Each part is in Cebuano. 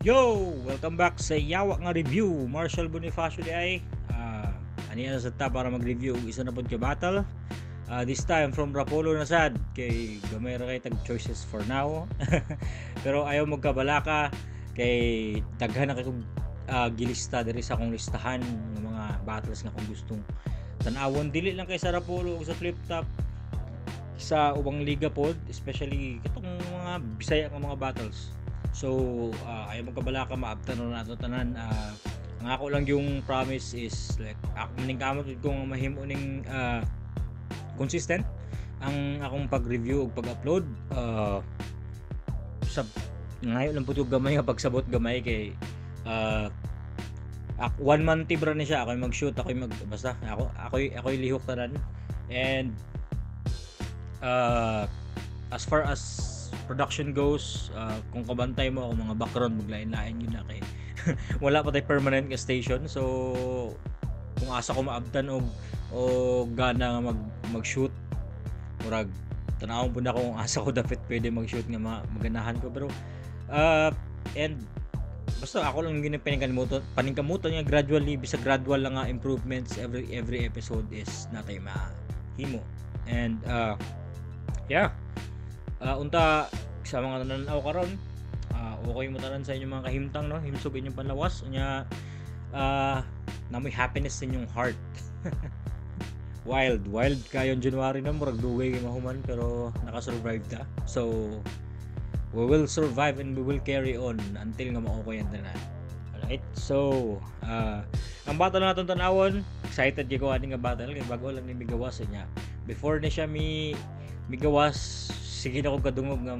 Yo! Welcome back sa Yawa nga Review. Marshall Bonifacio di ay. Aniya na sa ta para mag-review og isa na pod ka battle. This time from Rapolo na sad kay gamay ra kay tag choices for now. Pero ayaw magkabalaka kay daghan na kay kog gilista diri sa akong listahan ng mga battles nga akong gustong tan-awon, dili lang kay sa Rapolo ug sa Flip Top, sa ubang liga pod, especially katong mga Bisaya nga mga battles. So, ayaw magkabalaka, maabtan na nato tanan. Ang ako lang yung promise is like ako maningkamot gid ko nga mahimo ning consistent ang akong pag-review ug pag-upload. Sa ngayon lang pud ko gamay nga pagsabot gamay kay one month tibra ni siya. Ako mag-shoot, ako mag, basta ako lihok tanan. And as far as production goes, kung kabantay mo ako mga background, maglain-lain yun na kay wala pa tay permanent nga station. So kung asa ko maabtan og o gana nga mag-shoot, murag tanawon pud ako kung asa ko dapat pwede mag-shoot nga maganahan ko. Pero and basta ako lang ginapiningkamutan paningkamutan nga gradually, bisag gradual lang nga improvements every episode is natay mahimo. And yeah, unta sa mga nananaw karon, okay mo tanan sa inyong mga kahimtang, no, himsog inyong panlawas, unya namoy happiness sa inyong heart. Wild wild kayon January na, murag dugay kay mahuman, pero naka-survive ta. So we will survive and we will carry on until nga maokay ang tanan. Alright, so ang battle naton tan-awon, excited gyud ko ani nga battle kay bago lang ni migawas niya. Before ni siya mi migawas, sige na ko kadungog nga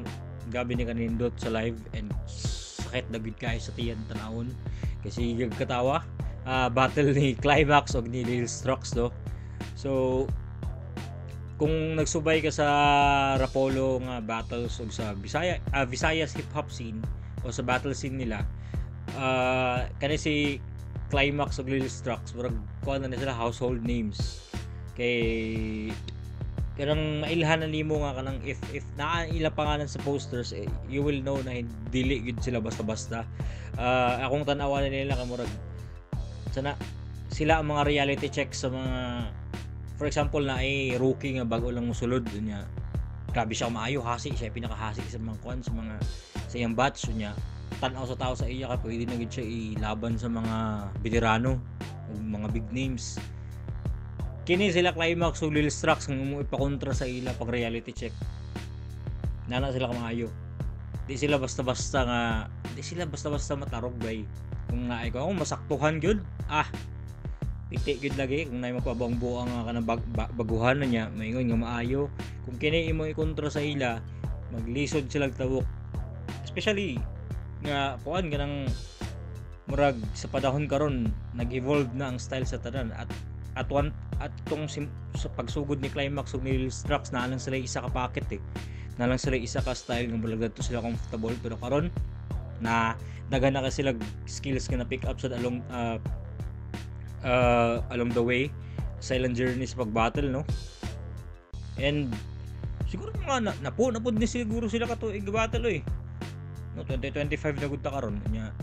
gabi ni kanindot sa live and sakit na gud kaayo sa tiyan tan-awon kasi katawa. Battle ni Climax og ni Lil Strux, no. So kung nagsubay ka sa Rapolo nga battles ug sa Bisaya, Visayas hip hop scene o sa battle scene nila, kani si Climax ug Lil Strux, murag kuan na sila, household names, kay kanang mailhan na nimo nga kanang if naa ilang pangalan sa posters, eh, you will know na dili gyud sila basta-basta. Akong tan-awa na nila ka murag sana sila ang mga reality check sa mga, for example, na ay rookie nga bago lang mosulod niya, grabe siya maayo, hasi siya, pinakahasi sa mga kuan, sa mga sa iyang batch niya. Tan-aw sa tao sa iya kay pwede na gid siya ilaban sa mga veterano ug mga big names. Kini sila Climax ug Lil Strux nga mo ipakontra sa ila pag reality check, nana sila kamaayo. Di sila basta-basta nga, di sila basta-basta matarog bay. Kung naay ko masaktuhan gyud, piti gyud lagi. Kung naay magpabangbuang nga kanang baguhan na niya, maingon nga maayo, kung kini imo ikontra sa ila, maglisod sila tabok, especially nga kuan kanang murag sa panahon karon nag-evolve na ang style sa tanan. At one at tong sa pagsugod ni Climax ug ni Lil Strux, naa lang sila isa ka pocket, eh, naa lang sila isa ka style nga murag didto sila comfortable. Pero karon na daghan na kasi sila skills nga na pick up sa along the way sa ilang journey sa pag-battle, no. And siguro mga na, na pud ni siguro sila ka tuig battle, oy, no. 2025 na gud ta karon nya.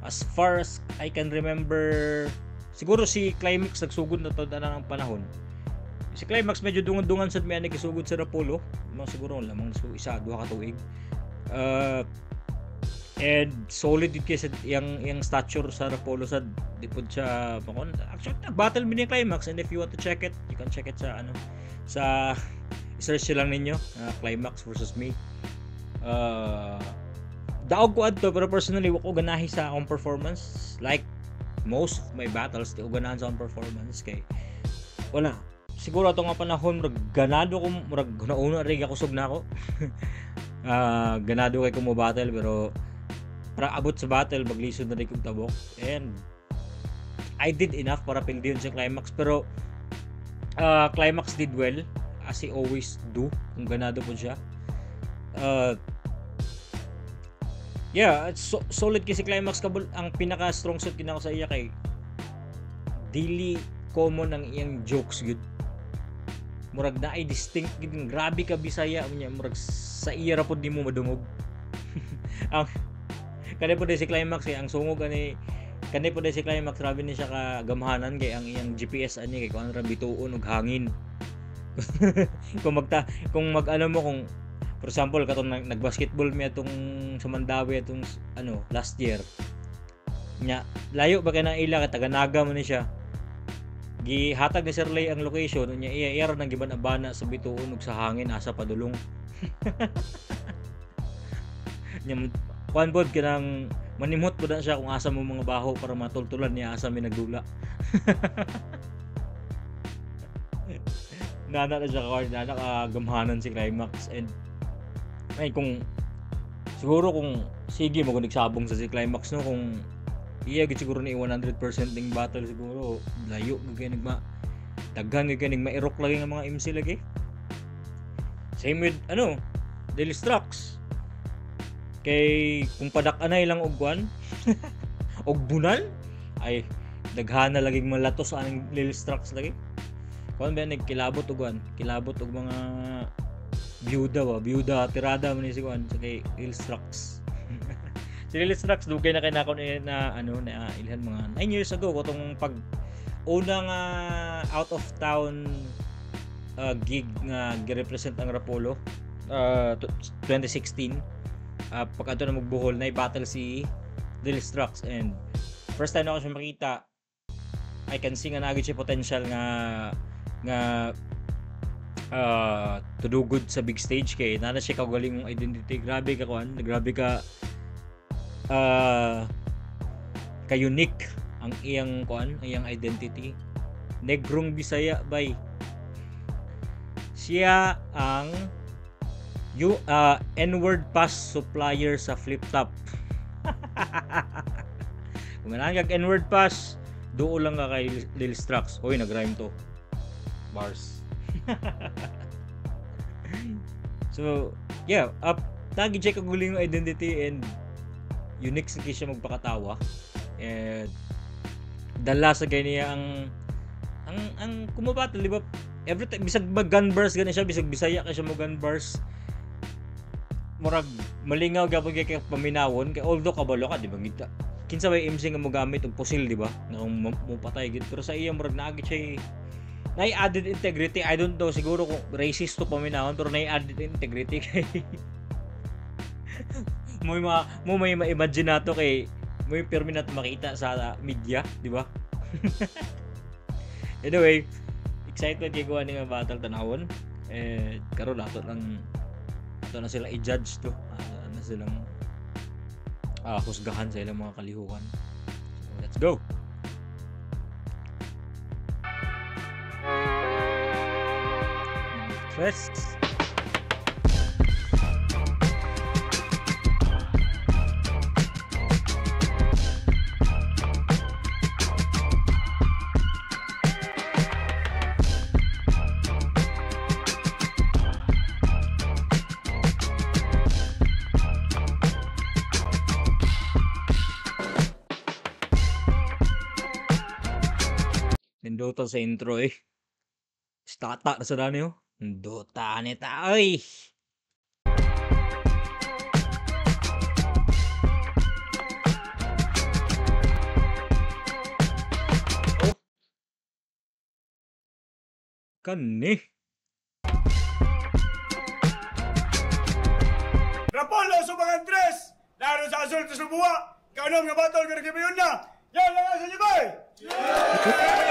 As far as I can remember, siguro si Climax nagsugod na to na ang panahon. Si Climax medyo dungan-dungan sad may nagsugod sa Rapolo, mga siguro lamang so isa duha ka tuig. And solid din kay sa iyang stature sa Rapolo sad, di pud siya makon. Actually, battle mi ni Climax, and if you want to check it, you can check it sa ano, sa search lang ninyo, Climax versus me. Daog ko adto, pero personally wa ko ganahi sa akong performance. Like most of my battles, di ko ganahan sa akong performance kay wala siguro ato nga panahon, murag ganado ko, murag nauna rin ako, kusog na ako. Ganado kay ko mo battle, pero para abot sa battle, maglisod na rin kong tabok. And I did enough para pildiyon sa Climax, pero Climax did well as he always do kung ganado po siya. Yeah, it's so, solid kasi Climax kabul. Ang pinaka strong suit kinako sa iya kay dili common ang iyang jokes gyud, murag naay distinct gyud, grabe ka Bisaya niya, murag sa iya ra pod nimo madungog. Ang Kani po si Climax kay ang sungog ani, kani po si Climax, grabe ni siya ka gamhanan kay ang iyang GPS ani kay kuan ra bituon og hangin. Kung mag ano mo, kung for example katong nag-basketball mi atong sa Mandawi atong ano last year. Nya layo ba kay na ila kay taga Naga man ni siya. Gihatag ni Sir Lay ang location nya iya iya ra nang giban-abana sa bituon ug sa hangin asa padulong. Nya kuan pod kanang manimhot pod na siya kung asa mo mga baho para matultulan niya asa mi nagdula. Nana na siya ka, nana ka gamhanan si Climax. And ay kung siguro kung sige mo sabong sa si Climax no, kung iya gid siguro ni 100% ning battle siguro layo gid kay nagma daghan gid kay nagmairok lagi nga mga MC lagi. Same with ano Lil Strux. Kay kung padak-anay lang og kwan og bunal ay daghana lagi malato sa aning Lil Strux lagi. Kuan ba nagkilabot og kwan, kilabot og mga byuda ba, byuda tirada man ni si kwan sa kay Lil Strux. Si Lil Strux dugay na kay nako na ano na ilhan mga 9 years ago katong pag una nga out of town gig nga girepresent ang Rapolo 2016. Pag ato na magbuhol na i-battle si Lil Strux, and first time na ako siya makita, I can see nga naagid siya potential nga nga to do good sa big stage kay nana siya kagaling identity. Grabe ka kuan, grabe ka ka unique ang iyang kuan, ang iyang identity. Negrong Bisaya bay. Siya ang N-word pass supplier sa flip top. Kung ganahan kag N-word pass, duo lang ka kay Lil Strux. Hoy, nag-rhyme to. Bars. So, yeah, up tagi check ang guling identity and unique sa siya magpakatawa. And dala sa kanya ang kumabattle, di ba? Every time bisag mag gun bars gani siya, bisag Bisaya ka siya mo gun bars. Murag malingaw gyapon kay paminawon kay although kabalo ka, di ba? Ngita kinsa may MC nga mogamit og pusil, di ba? Nga mopatay gid, pero sa iya murag naagi siya nay added integrity. I don't know, siguro kung racist to paminawon, pero nay added integrity kay mo may ma-imagine nato kay mo yung pirmi nato makita sa media, di ba? Anyway, excited kay kuha ni nga battle tanawon. Eh karon ato lang ato na sila i-judge to. Ato na silang husgahan sa ilang mga kalihukan. So, let's go. Tres. Nindota sa intro eh. Stata na sa dani oh. Nindota ni ta oy. Oh. Kani. Rapolo sa mga Andres. Laro sa Azul sa Subuwa. Kaunom nga battle nga nagibayon na. Yan lang sa Jibay! Yeah!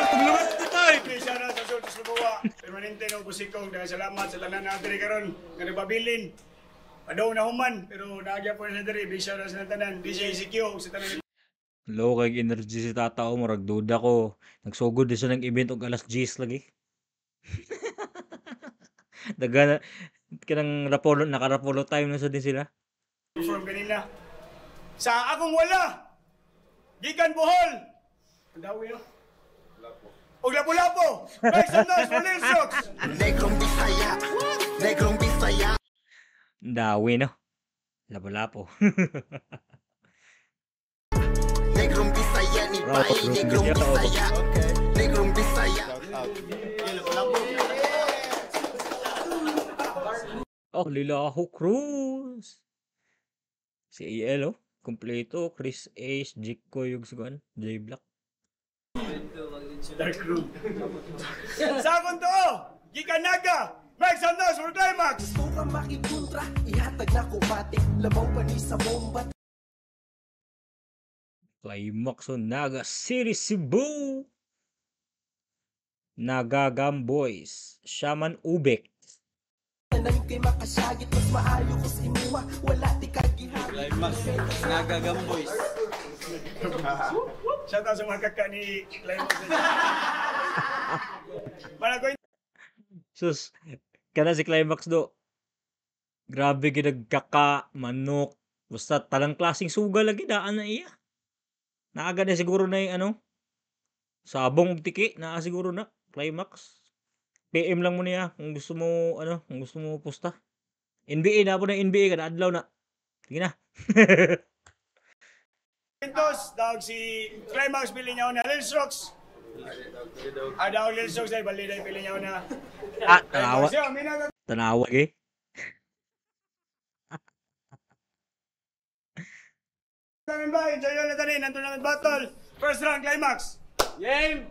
Shout out sa Azul sa Subuwa. Permanente nga busikong. Dahil salamat sa tanan na diri karon nga nagpabilin. Padaw na human pero naagya po na sa diri. Big shout out sa tanan. DJ CQ sa tanan. Low kay energy si tata o murag duda ko. Nagsugod di siya ng event og alas 10 lagi. Dagana kanang Rapolo, naka-Rapolo time na sa din sila. Perform kanina. Sa akong wala. Gikan Bohol. Ang dawi no. Og lapu-lapo. Make some noise for Lil Strux. Negrong Bisaya. Negrong Bisaya. Ang dawi no. Lapu-lapo. Negrong Bisaya ni Pai, Negrong Bisaya. Negrong Bisaya. Oh, Lilaho Cruz. Si AL oh. Kompleto, Chris Ace, Jikoy ug si kuan, J Black. Dark room. Sa akong tuo, gikan Naga, make some noise for Climax! Gusto ka makikontra, ihatag na ko batik. Labaw pa ni sa bomba. Climax on Naga City, Cebu. Nagagam Boys, Shaman Ubek. Tanan kay makasyagit, mas maayo ko sa imuha. Wala ti kagihapit. Climax, Nagagam Boys. Shout out sa mga kaka ni Climax. Managoy Sus, kana si Climax do. Grabe ginagkaka, manok. Basta talang klaseng suga lagi daan na iya. Naaga na siguro na yung ano, sabong ug tiki, naa siguro na Climax. PM lang mo niya kung gusto mo ano, kung gusto mo pusta. NBA na po na NBA kada adlaw na. Sige na. Quintos, dawag si Climax, pili niya una. Lil Strokes. Ah, dawag Lil Strokes ay bali na pili niya una. Ah, tanawa. Climax, yo, mina Tanawa eh. namin ba? Enjoy yun na tanin. Nandun namin battle. First round, Climax. Game!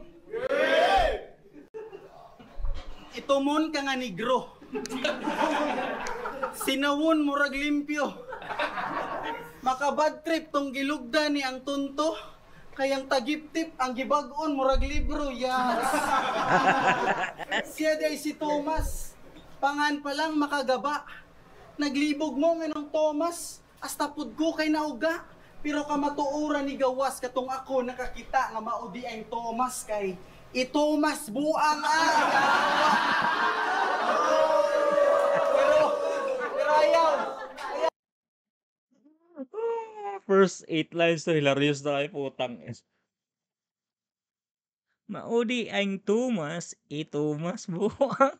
Itumon ka nga negro. Sinawon murag limpyo. Makabad trip tong gilugda ni ang tunto. Kayang tagiptip ang gibag-on murag libro. Yes. Siya day si Thomas. Pangan pa lang makagaba. Naglibog mo nga nung Thomas. Hasta pud ko kay nauga. Pero kamatuoran ni gawas katong ako nakakita nga maudi ang Thomas kay i-Thomas buang ah. Pero pero ayaw. First eight lines to hilarious na kay putang is. Maudi ang Thomas, i Thomas buang.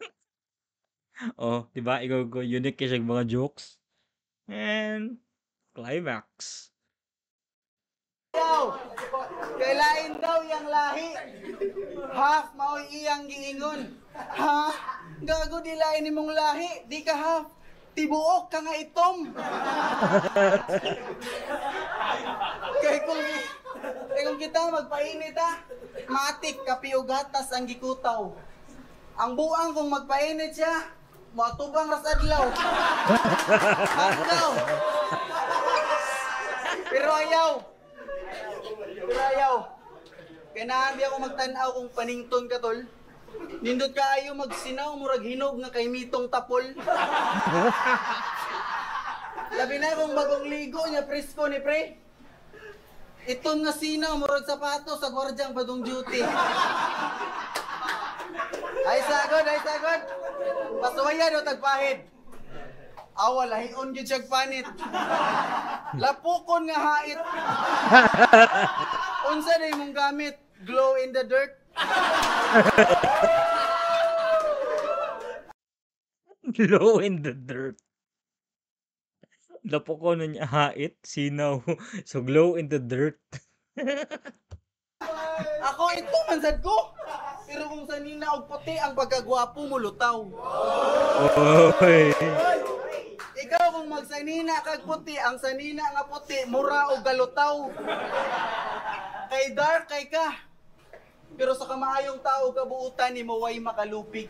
Oh, di ba? Ikaw ko unique kay siya mga jokes. And climax. Ayaw. Kailain daw yang lahi. Half mao'y iyang giingon. Ha? Gago di lain nimong lahi, di ka half. Tibuok ka nga itom. Kay kung kita magpainit ha, matik kape og gatas ang gikutaw. Ang buang kung magpainit siya, moatubang ras adlaw. Adlaw. Pero ayaw. Pero ayaw. Kaya naambi ako magtan-aw kung panington ka, tol. Nindot kaayo magsinaw murag hinog nga kay mitong tapol. Labi na kung bagong ligo niya presko ni pre. Itong nga sinaw murag sapatos sa gwardyang badong duty. Ay sagod, ay sagod. Pasuwayan o tagpahid. Awa lahion gyud siyag panit. Lapukon nga hait. Unsa na imong gamit? Glow in the dirt. Glow in the dirt. Lapukon na niya hait, sinaw. So glow in the dirt. Ako ito man sad ko. Pero kung sanina og puti ang pagkagwapo mo lutaw. Oy. Ikaw kung magsanina kag puti, ang sanina nga puti mura og galutaw. Kay dark kay ka. Pero sa kamaayong tao kabuutan ni mo way makalupig.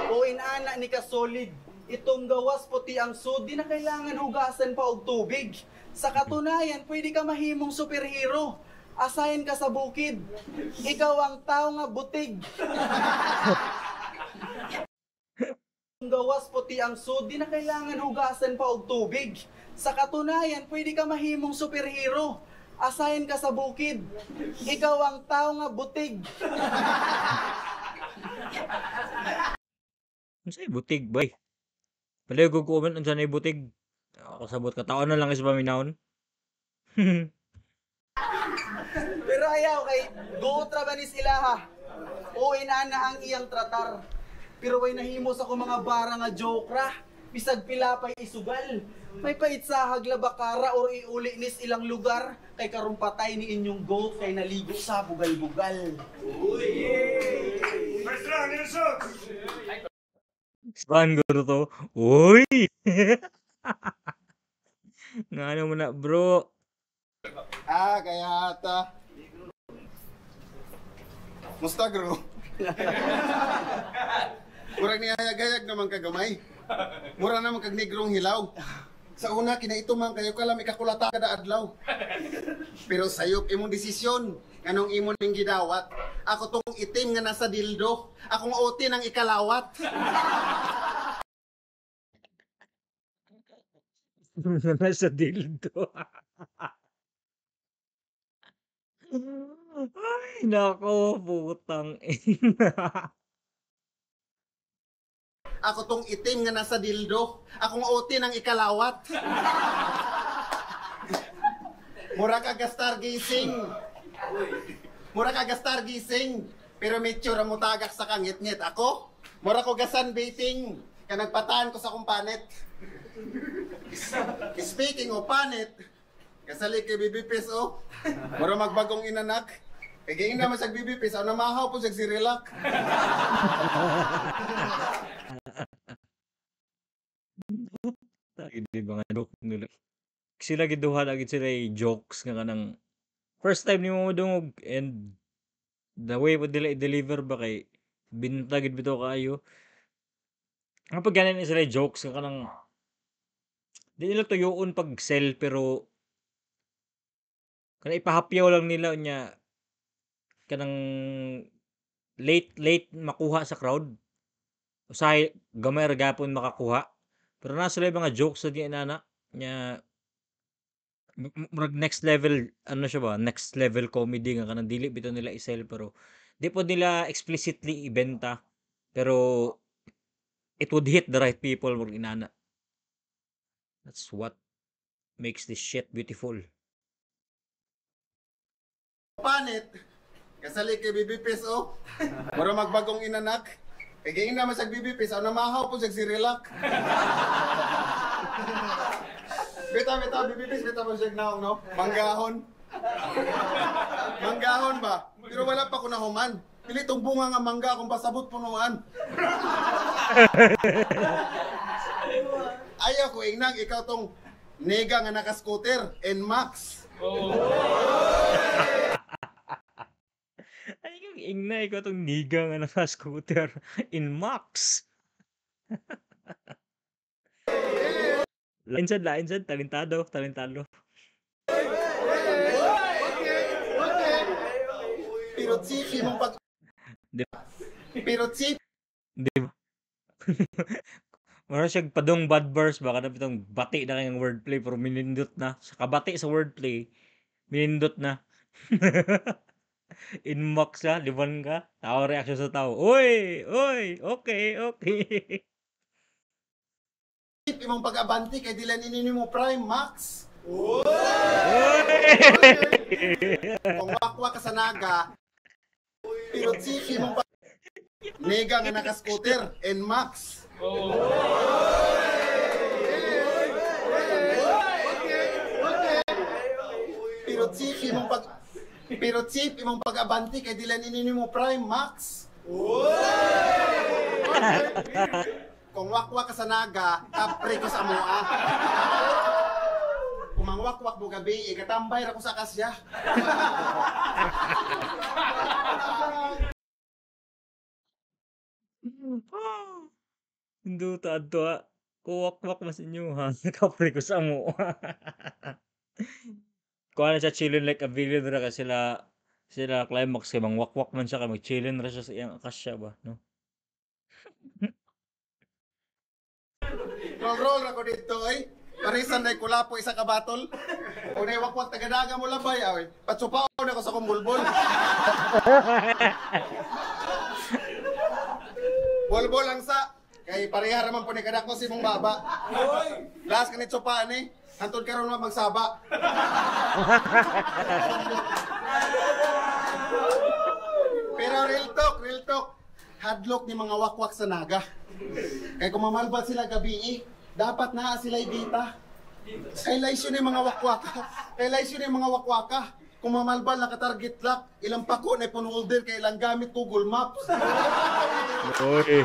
O inana ni ka solid. Itong gawas puti ang sud, di na kailangan hugasan pa og tubig. Sa katunayan, pwede ka mahimong superhero. Asahin ka sa bukid. Ikaw ang tao nga butig. Ang gawas puti ang sud, di na kailangan hugasan pa og tubig. Sa katunayan, pwede ka mahimong superhero. Asahin ka sa bukid. Ikaw ang tao nga butig. Unsay butig, bay? Palayo ko comment unsa nay butig. Ako sabot ka taon na lang is paminawon. Pero ayaw kay go ra ba ni sila ha. O inana ang iyang tratar. Pero way nahimo sa ko mga bara nga joke ra. Bisag pila pa'y isugal. May paitsahag labakara or iuli nis ilang lugar kay karong patay ni inyong goat kay naligo sa bugal-bugal. First round, Lil Strokes. Saan guro to? Uy! Nga ano mo na, bro? Ah, kaya ata. Musta, bro? Murag nihayag-hayag naman kagamay. Mura naman kag negrong hilaw. Sa una, kinaito man kayo kalam ikakulata kada adlaw. Pero sayop imong desisyon, nganong imo ning gidawat. Ako tong itim nga nasa dildo, akong ote ng ikalawat. Nasa dildo. Ay nako, putang ina. Ako tong itim nga nasa dildo, akong ote ng ikalawat. Mura ka ga stargazing. Mura ka ga stargazing. Pero may tsura mo tagak sa kangit-ngit. Ako, mura ko ga sunbathing. Kanagpataan ko sa akong panet. Speaking of panet, kasali kay BBPs oh. Mura magbagong inanak. Kay giingnan naman sa BBPs, aw namahaw po siya si Relax. Di ba nga joke nila. Sila giduha lagi sila jokes nga kanang first time nimo modungog and the way po nila i-deliver ba kay binta gid bitaw kaayo. Ang pag ganin sila jokes nga kanang di nila tuyoon pag sell pero kanang ipahapyaw lang nila nya kanang late makuha sa crowd. Usahay gamay ra gapon makakuha. Pero naa sila mga jokes sa di inana nya murag next level ano siya ba, next level comedy nga kanang dili bitaw nila i-sell pero di po nila explicitly ibenta pero it would hit the right people murag inana. That's what makes this shit beautiful. Panet, kasali kay BBPs oh. Mura magbagong inanak. Kay giingnan naman sa BBPs, aw namahaw po siya si Relax. Bita bita BBPs bita mo siya naong no. Manggahon. Manggahon ba? Pero wala pa ko nahuman. Pili tong bunga nga mangga akong pasabot punuan. Ayaw ko ingnang ikaw tong nega nga naka-scooter NMAX. Ay, yung ingna ikaw tong niga nga naka-scooter NMAX. Lain sad, talentado, talentado. Pero cheap imong pag Pero cheap. Di ba? Mura siya padung bad verse ba kada bitong bati na kayong wordplay pero minindot na. Sa kabati sa wordplay, minindot na. Inbox ka, liban ka, tao reaction sa tao. Uy, uy, okay, okay. Imong pag-abanti kay dili nini mo Prime Max. Uy! Kung wakwak ka sa naga, pero cheap imong pag nega nga naka-scooter NMAX. Pero cheap imong pag Pero cheap imong pag-abanti kay dili nini mo Prime Max. Kung wakwak ka sa naga, kapre ko sa amoa. Kung mangwakwak mo gabi, ikatambay ra ko sa kasya. Hinduta adto ah. Kuwakwak mas inyo ha. Kapre ko sa amoa. Kuha na siya chillin like a villain ra ka sila climax kay mangwakwak man siya kay mag-chillin ra siya sa iyang akasya ba, no? Roll roll ra ko dito ay. Parisan na kulapo isa ka batol. Unay wakwak tagadaga mo labay ay. Patsupaon ako sa kong bulbul. Bulbul ang sa kay pareha ra man po ni kadako si mong baba. Last kanit tsupa ni. Hantod karon man magsaba. Pero real talk. Hadlok ni mga wakwak sa naga. Kay kung mamalbat sila gabi, dapat naa sila dita. Kay laisyon ni mga wakwaka. Kay laisyon ni mga wakwaka. Kung mamalbal nakatarget lock, ilang pako na ipunolder kay ilang gamit Google Maps. Oy.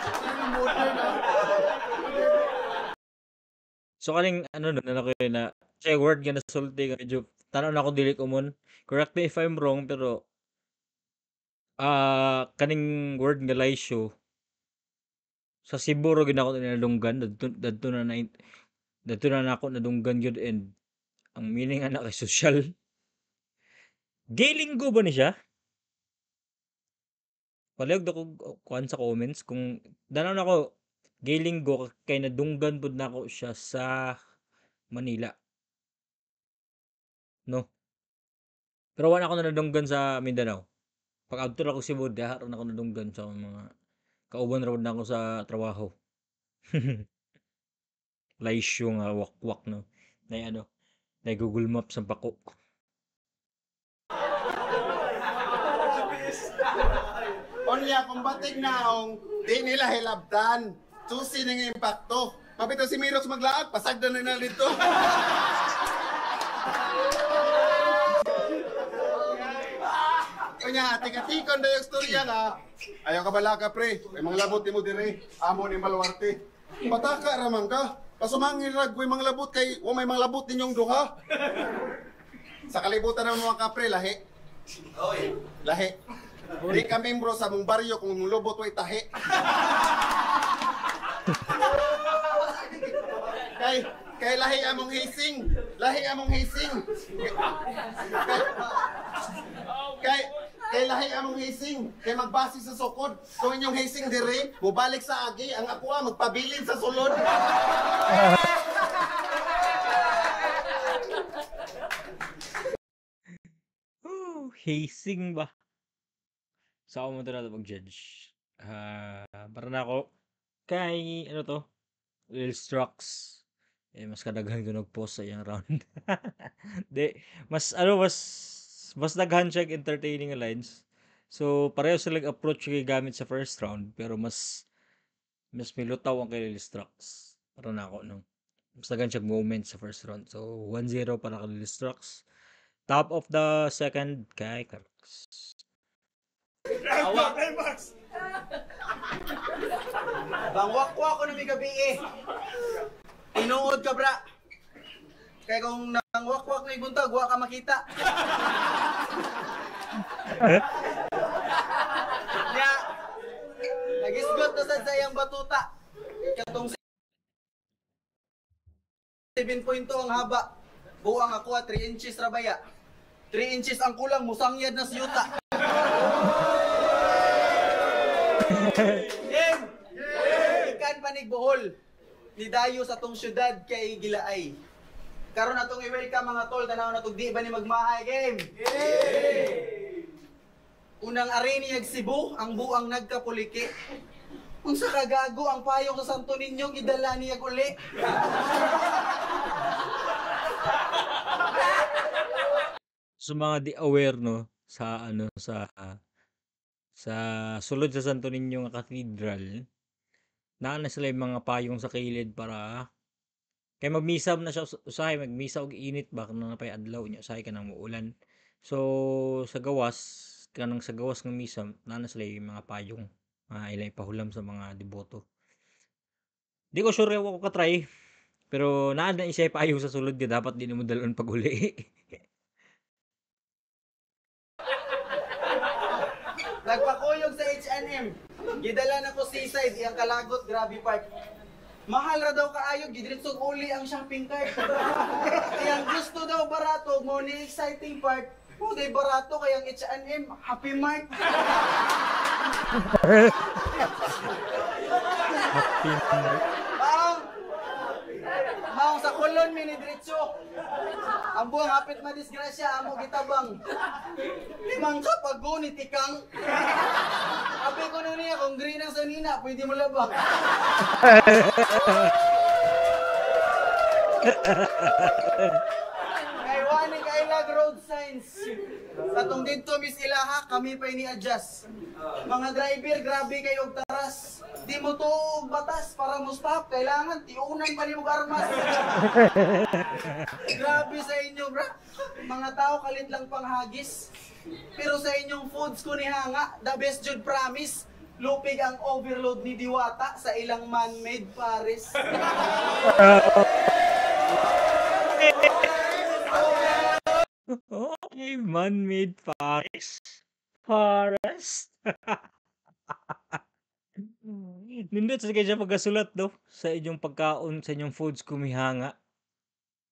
So kaning ano na ko na siya word nga nasulti ka medyo Tanaw na ako dili common. Correct me if I'm wrong, pero kaning word nga laisyo sa Cebu ra gyud ako nadunggan dadto na nako nadunggan gyud, and ang meaning ana kay social. Gay lingo ba ni siya? Palihog ko kuan sa comments kung danaw nako gay linggo kay nadunggan pud nako siya sa Manila. No. Pero wala ako nadunggan sa Mindanao. Pag adto ra ko Cebu, diha ra nako nadunggan sa mga kauban ra pud nako sa trabaho. Laisyo nga wakwak, no. Nay ano, nay Google Maps ang pako. Unya kung batig naong di nila hilabtan. Susi na nga impacto. Mapito si Mirox maglaag, pasagdan na na dito. Unya, tika-tikon na yung storya na. Ayaw ka bala ka, pre. May mga labot ni mo dire. Amo ni Maluarte. Pataka ramang ka. Pasumangin rag, may mga labot kay, wa may mga labot ninyong duha. Sa kalibutan ng mga kapre, lahi. Lahi. Di ka membro sa mong baryo kung mong lobot way tahi. Kay lahi among hazing. Lahi among hazing. Kay lahi among hazing. Kay magbase sa sukod. Kung inyong hazing dire, mubalik sa agi, ang akuha magpabilin sa sulod. Oh, hazing ba? Sa ako mo ito natin mag-judge. Para na ako kay, ano to? Lil Strux. Eh, mas kadaghan ko nag-post sa iyang round. Di, mas, ano, mas daghan siya entertaining lines. So, pareho sila approach kay gamit sa first round, pero mas milutaw ang kay Lil Strux. Para na ako, no? Mas daghan siya moment sa first round. So, 1-0 para kay Lil Strux. Top of the second kay Climax. Awa. Climax. Bangwakwa ko na may gabi eh. Tinuod ka, bra. Kaya kung nangwakwak na ibuntag, wa ka makita. Nya, nagisgot na sad sa iyang batuta. Katong 7.2 ang haba. Buang ako 3 inches rabaya. 3 inches ang kulang, musangyad na siyuta. Game! Ikan panig Bohol. Nidayo sa tong syudad kay Gilaay. Karon atong i-welcome mga tol, tanaw na di ba ni magmahay game? Unang ari niyag Cebu, ang buang nagkapuliki. Unsa kagago ang payong sa Santo Niño gidala niyag uli. So mga di aware, no, sa ano sa sulod sa Santo Niño nga Cathedral, naa na sila yung mga payong sa kilid para kay magmisa na siya usahay, magmisa og init ba kanang napay adlaw niya usahay kanang muulan. So sa gawas kanang sa gawas ng misa naa na sila yung mga payong mga ila ipahulam sa mga deboto. Di ko sure ako ka-try, pero naa na siya payong sa sulod kay dapat di nimo dalon pag uli. Nagpakuyog sa H&M. Gidala na ko seaside, iyang kalagot, grabe park. Mahal ra daw kaayo, gidritsog uli ang shopping cart. Iyang gusto daw barato, mo ni exciting part. Mo day barato kay ang H&M, Happy Mart. Happy Mart. Maong sa Colon mi ni diretso. Ang buwang hapit madisgrasya amo gitabang. Limang kapago ni tikang. Abi ko na niya kung green ang sanina, pwede mo labang. Kay wani kay lag road signs. Sa tong didto Miss Ilaha, kami pa ini-adjust. Mga driver, grabe kayo og taras. Di mo tuo og batas para mo stop, kailangan tiunan pa nimo armas. Grabe sa inyo, bra. Mga tao kalit lang panghagis. Pero sa inyong foods ko ni hanga, the best jud promise. Lupig ang overload ni Diwata sa ilang man-made Paris. Okay, man-made forest. Forest. Nindot sa kay siya pagkasulat, no, sa inyong pagkaon, sa inyong foods kumihanga.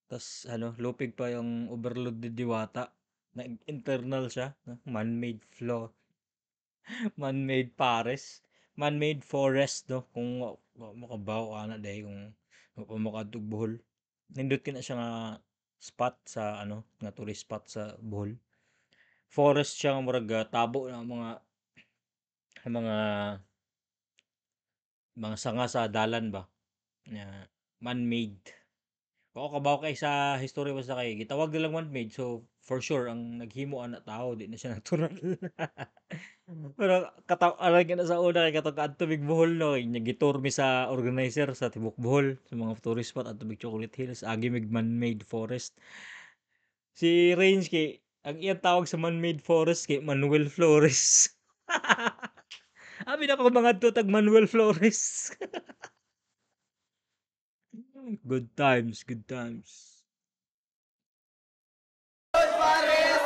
Tas ano, lupig pa yung overload ni Diwata. Na internal siya, no? Man-made flow. Man-made forest. Man-made forest, no? Kung makabaw ana dahil kung makadtog Bohol. Nindot kina siya nga spot sa ano, nga tourist spot sa Bohol. Forest siya nga murag tabo na mga sanga sa dalan ba na man-made. Ako kabaw kay sa history basta kay gitawag nilang man-made, so for sure ang naghimo ana tao, di na siya natural. Pero kataw aray na sa una kay katong kaadto mig Bohol, no, nya gitour mi sa organizer sa tibok Bohol sa mga tourist spot adto mig Chocolate Hills, agi mig man-made forest. Si Range kay ang iyang tawag sa man-made forest kay Manuel Flores. Abi na ko mga tag Manuel Flores. Good times, good times. Pares,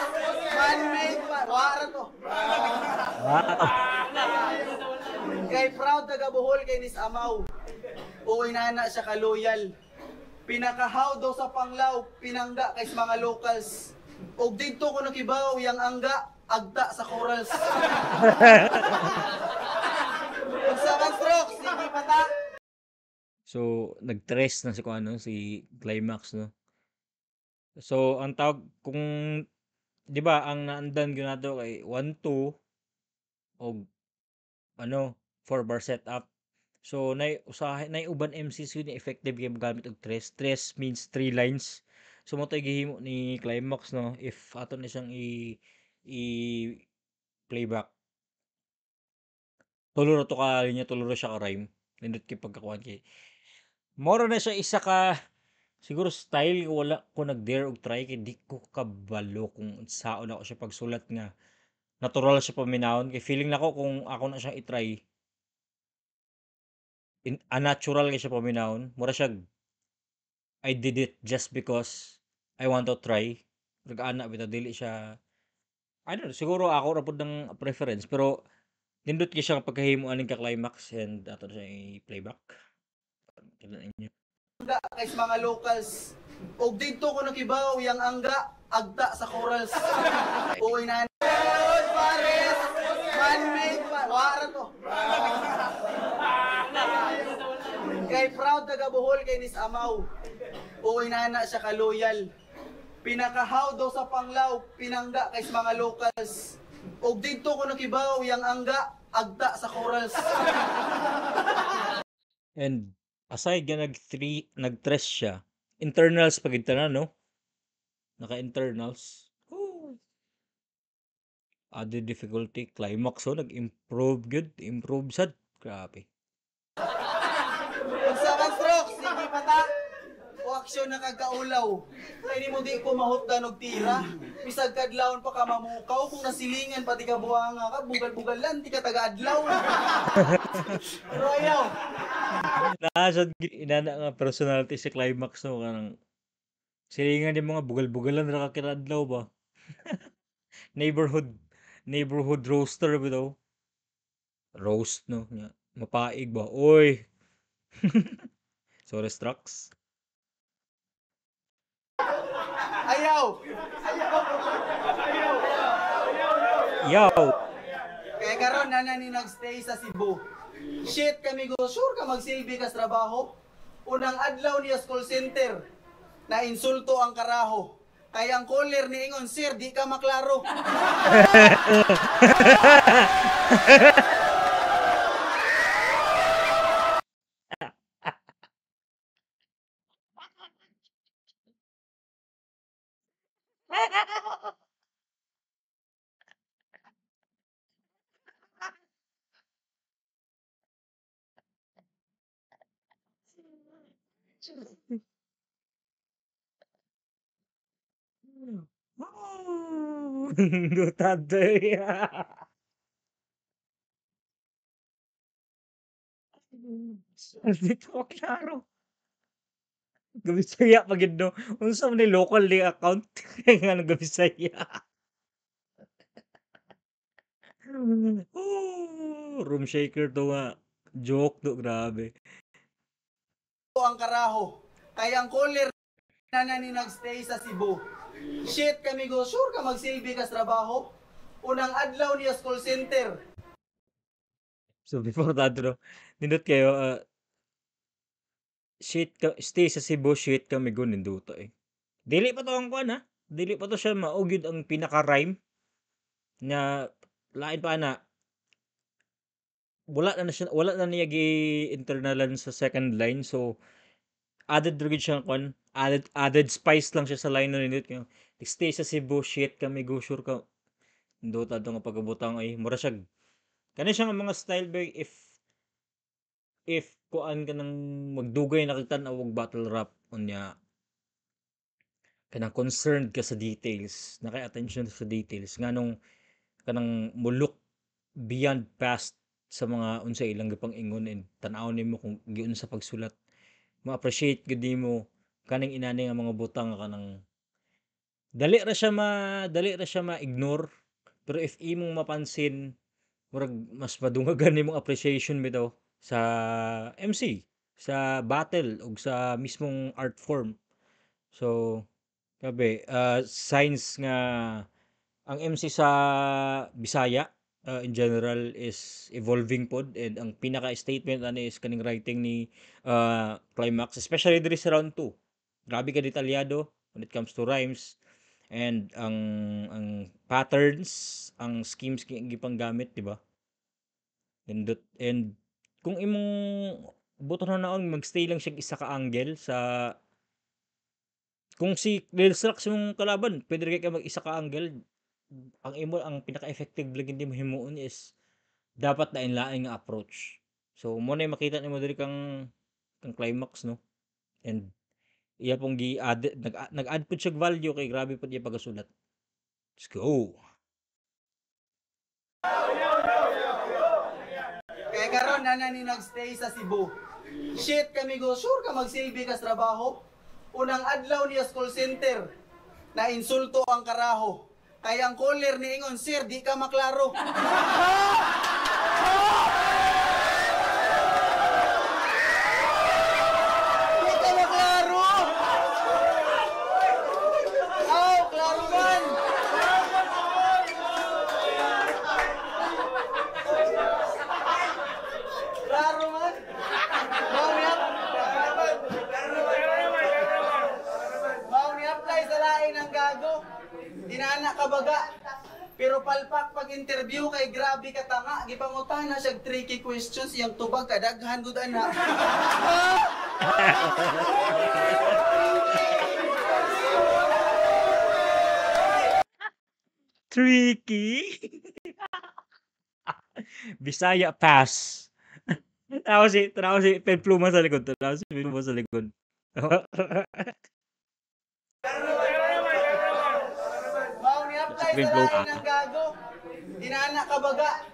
man-made wara to. Wow. Kay proud taga Bohol kay nis Amaw. O inana siya ka loyal. Pinakahaw daw sa Panglao, pinangga kay mga locals. Og didto ko nakibaw yang angga agta sa corals. Unsa man stroke, sige pata. So nag-tres na si kuan, no, si Climax, no. So ang tawag kung di ba ang naandan gyud nato kay 1 2 og ano 4 bar setup. So nay usahay nay uban MCs yun effective kay gamit og tres. Tres means 3 lines. So mo to'y gihimo ni Climax, no, if ato ni siyang i playback. Tulo ra to ka linya, tulo ra siya ka rhyme. Nindot kay pagkakuan kay moro na siya isa ka siguro style ko, wala ko nag-dare og try kay di ko kabalo kung unsaon ako siya pagsulat nga natural siya paminawon kay feeling nako kung ako na siya i-try in unnatural kay siya paminawon, mura siya I did it just because I want to try. Murag ana bitaw, dili siya, I don't know, siguro ako ra pud ng preference, pero nindot kay siya pagkahimo aning ka climax and ato na siya i-playback. Kita ninyo. Kay mga locals. Og didto ko nakibaw yang angga agta sa corals. O inana pares, man-made wara to. Kay proud taga Bohol kay nis Amaw. O inana siya ka loyal. Pinakahaw daw sa Panglao, pinangga kay mga locals. Og didto ko nakibaw yang angga agta sa corals. And aside nga nag-3 nag-tres siya, internals pag tanan, no? Naka-internals. Oh. Added difficulty, climax, oh, nag-improve good, improve sad. Grabe. Unsa man stroke, sige pata. O aksyon na kagkaulaw. Kay nimo di ko mahutdan og tira. Bisag kadlawon pa ka mamukaw, kung nasilingan pati ka buhanga ka, bugal-bugal lang di ka taga-adlaw. Pero ayaw. Naa inana nga personality si Climax, no, kanang silingan ni mga bugal-bugalan ra ka kinadlaw ba. Neighborhood neighborhood roaster bitaw. Roast, no, nya mapaig ba. Oy. Sorry, Strux. Ayaw. Yaw. Kaya karon na ni nagstay sa Cebu. Shit kami go, sure ka magsilbi ka sa trabaho. Unang adlaw niya sa call center, na insulto ang karaho. Kaya ang caller ni ingon, sir, di ka maklaro. Dutante. Di ko klaro. Gabisaya pa gid no. Unsa man ni local ni account nga gabisaya. Oh, room shaker to nga. Joke do, grabe. Ang karaho. Kay ang caller na ni nagstay sa Cebu. Shit kami go, sure ka magsilbi ka sa trabaho. Unang adlaw niya sa call center. So before that, no, nindot kayo, shit ka, stay sa Cebu, shit kami go, ninduto eh. Dili pa to ang kuan ha. Dili pa to siya maugid ang pinaka-rhyme na lain pa na. Wala na siya, wala na niya gi-internalan sa second line, so added ra gid siya kuan, added spice lang siya sa line na nindot kayo. Stay sa Cebu, shit kami go, sure ka. Nindot adto nga pagabutang ay mura siya. Kani siya nga mga style ba if kuan ka nang magdugay na kita na og battle rap unya kanang concerned ka sa details, naka-attention sa details nganong kanang muluk beyond past sa mga unsa ilang gipang ingon and tan-aw nimo kung giunsa pagsulat, ma-appreciate gud nimo kaning inani nga mga butang nga kanang dali ra siya ma-ignore, pero if imong mapansin murag mas madungagan nimong appreciation bitaw sa MC, sa battle ug sa mismong art form. So grabe, signs nga ang MC sa Bisaya in general is evolving pod, and ang pinaka-statement ani is kaning writing ni Climax, especially diri sa round 2. Grabe ka detalyado when it comes to rhymes and ang patterns, ang schemes gipanggamit, di ba? Nindot. And kung imong buto na naon magstay lang siya isa ka angle sa, kung si Lil Strax yung kalaban, pwede rin ka mag isa ka angle. Ang imo, ang pinaka-effective lang hindi mo himuon is dapat na inlaing nga approach. So mo na makita nimo diri kang Climax, no? And iya pong gi-add, nag-add pud siya value kay grabe pud iya pagasulat. Let's go. Kaya karon na ni nagstay sa Cebu. Shit kami go, sure ka magsilbi ka sa trabaho. Unang adlaw niya sa call center, na insulto ang karaho. Kaya ang caller ni ingon, sir, di ka maklaro. Di ka maklaro! Aw, klaro man! Klaro man! Mao ni apply sa lain ang gago. Dinana ka baga. Pero palpak pag interview kay grabe ka tanga, gipangutana na siya tricky questions iyang tubag kadaghan gud ana. Tricky. Bisaya pass. Tanaw si Pen Pluma sa likod. Tanaw si Pen Pluma sa likod. Apply sa lain ang gago. Dinana ka baga.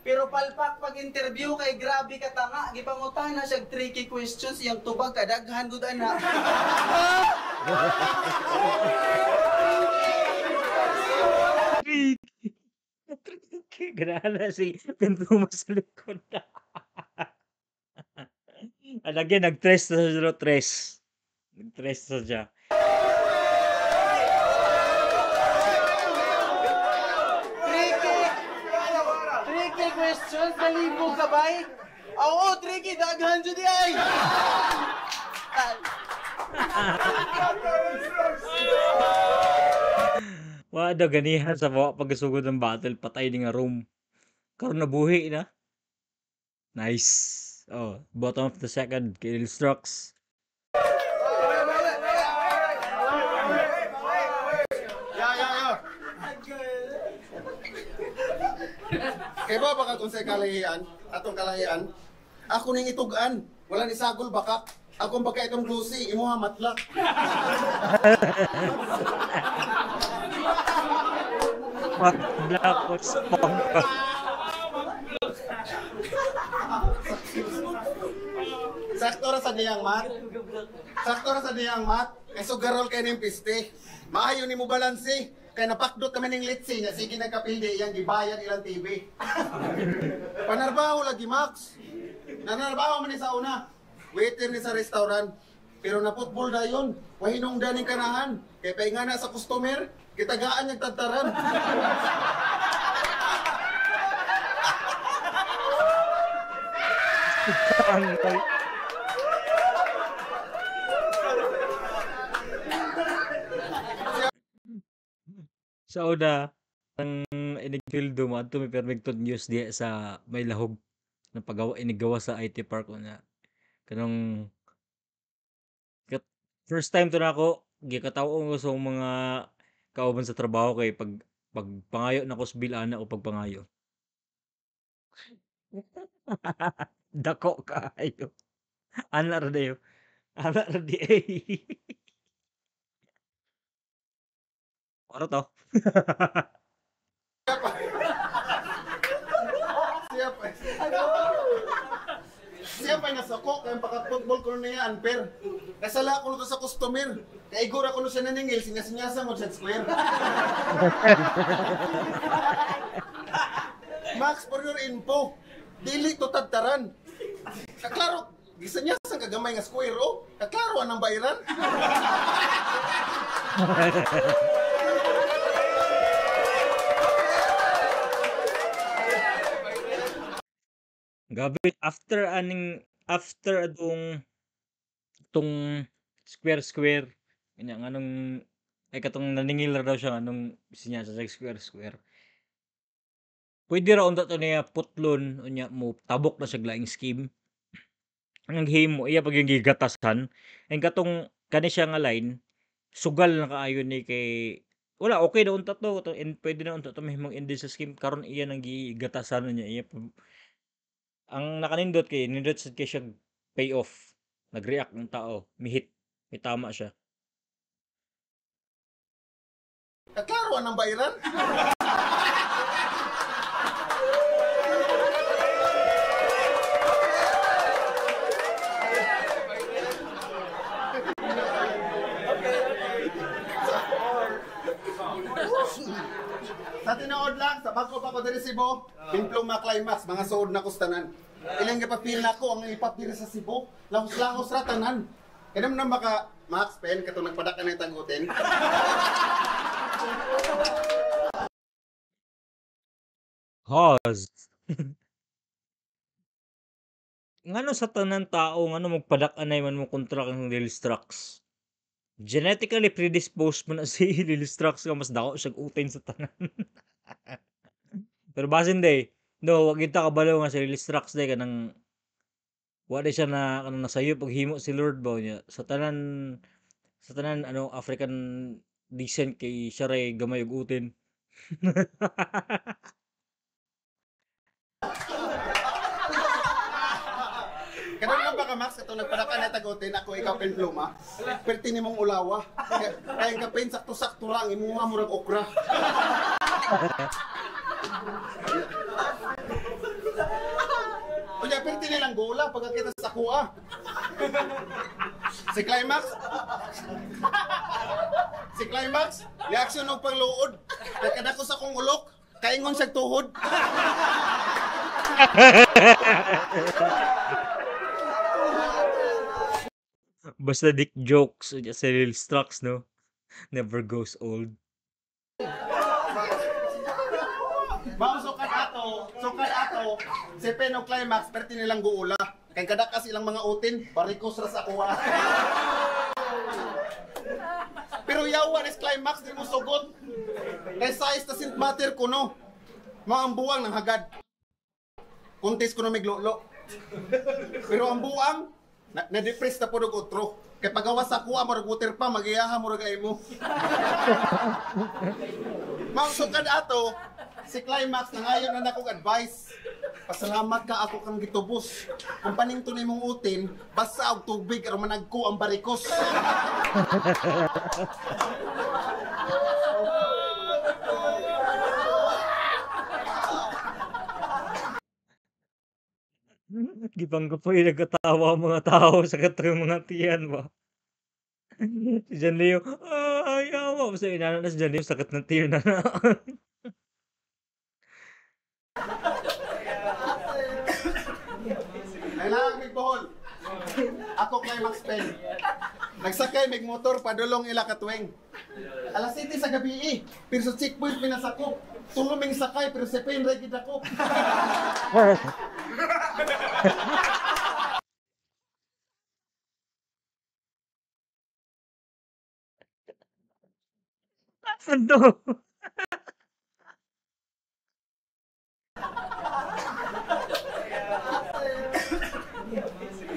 Pero palpak pag interview kay grabe ka tanga, gipangutana siya tricky questions iyang tubag kadaghan gud ana. Tricky. Tricky. Ganahan si Pen Pluma sa likod. Alagyan, nag-tres na siya. Tres. Nag-tres na siya. Questions, nalibog ka ba? Oo, tricky, daghan jud ay. Wa daw ganihan sa wa pagkasugod ng battle, patay ni nga room. Karon nabuhi na. Nice. Oh, bottom of the second, kay Lil Strux. Kaya ba baka kung sa kalahian, atong kalahian, ako ning itugan, wala ni sagol bakak. Akong baka itong Lucy, imuha matlak. Matlak o spongka. Sakto ra sa niyang mat. Sakto ra sa niya ang mat. Kay sugarol kay ning piste. Maayo nimo balanse. Kay napakdot kami ning litsi nya sige nagkapildi iyang gibayad ilang TV. Panarbaho lagi Max. Nanarbaho man ni sa una. Waiter ni sa restaurant. Pero na football dayon. Wahinong daning kanahan. Kay painga na sa customer, kitagaan niyang tagtaran. Ang sa una, ang inigpildo mo adto may permigtod news diha sa may lahog na pagawa iniggawa sa IT Park una. Kanang kat first time to nako gikataw-on ko sa mga kauban sa trabaho kay pag pagpangayo nako sa bill ana o pagpangayo. Dako kaayo. Ana ra dayo. Ana ra di ay. Oro to. Siya pa. Siya pa nasako kay pagka-football ko niya unfair. Nasala ko to sa customer. Kay igora ko no siya naningil, sinya-sinyasa mo sa square. Max, for your info, dili to tadtaran. Kaklaro, gisanyasan kagamay nga square oh. Kaklaro anang bayran. Gabi after aning after atong tong square square kanya nganong ay katong naningil ra daw siya nganong sinyasa sa square square. Pwede ra unta to niya putlon unya mo tabok na siya laing scheme. Ang himo iya pag yung gigatasan ang katong kani siya nga line sugal na kaayo ni kay wala okay na unta to, to and pwede na unta to mahimong end sa scheme karon iya nang gigatasan niya iya ang nakanindot kay nindot sad kay siya pay off. Nag-react ang tao, mihit, may tama siya. Kaklaro anang bayran. Sa tinuod lang, sa bago pa ko diri Cebu, pimplong mga climax, mga suod na kustanan. Ilang gipapil na ko ang ipap diri sa Cebu, lahos-lahos ra tanan. Kanam na maka Max Pen katong nagpadaka na tagutin. Pause. Ngano sa tanan tao ngano magpadak-anay man mo kontra kang Lil Strux? Genetically predisposed mo na si Lil Strux nga mas dako siyag utin sa tanan. Pero basin day, no, wag kita kabalo nga si Lil Strux day kanang wa day siya na kanang nasayop og himo si Lord ba niya sa tanan ano African descent kay siya ray gamay og utin. Karon lang baka Max katong nagpadaka na tagutin ako ikaw pen pluma. Perti nimong ulawa. Kay ang kapen sakto-sakto ra ang imuha murag okra. Unya perti nilang gola pagkakita sa kuha. Si Climax. Si Climax, reaction og pangluod. Kay kadako sa akong ulok, kaingon siyag tuhod. Basta dick jokes sa Lil Strux, no? Never goes old. Mao sukat ato, si Pen og Climax perti nilang guula. Kay kadakas ilang mga utin, barikos ra sa kuha. Pero yawa is Climax di mo sugot. Kay size ta Saint Mater kuno. Mao ang buwang ng hagad. Kuntis kuno miglolo. Pero ang buwang na-depress na po og otro. Kay pagawas sa kuha murag water pa magiyaha murag ay mo. Mao sukad ato si Climax nangayon na nakong advice. Pasalamat ka ako kang gitubos. Kung paningto nimong utin, basa og tubig aron managko ang barikos. Gipanggapoy nagkatawa ang mga tao sa katong mga tiyan ba. Si John Leo, ay awa. Basta inana na si John Leo, sakit ng tiyo na na. Kailangan mig Bohol. Ako Climax Pen. Nagsakay mig motor padulong ila katuwing. Alas 7 sa gabi eh. Pero sa checkpoint pinasakop. Tuluming sakay pero sa pen ra gid ako. Asan to?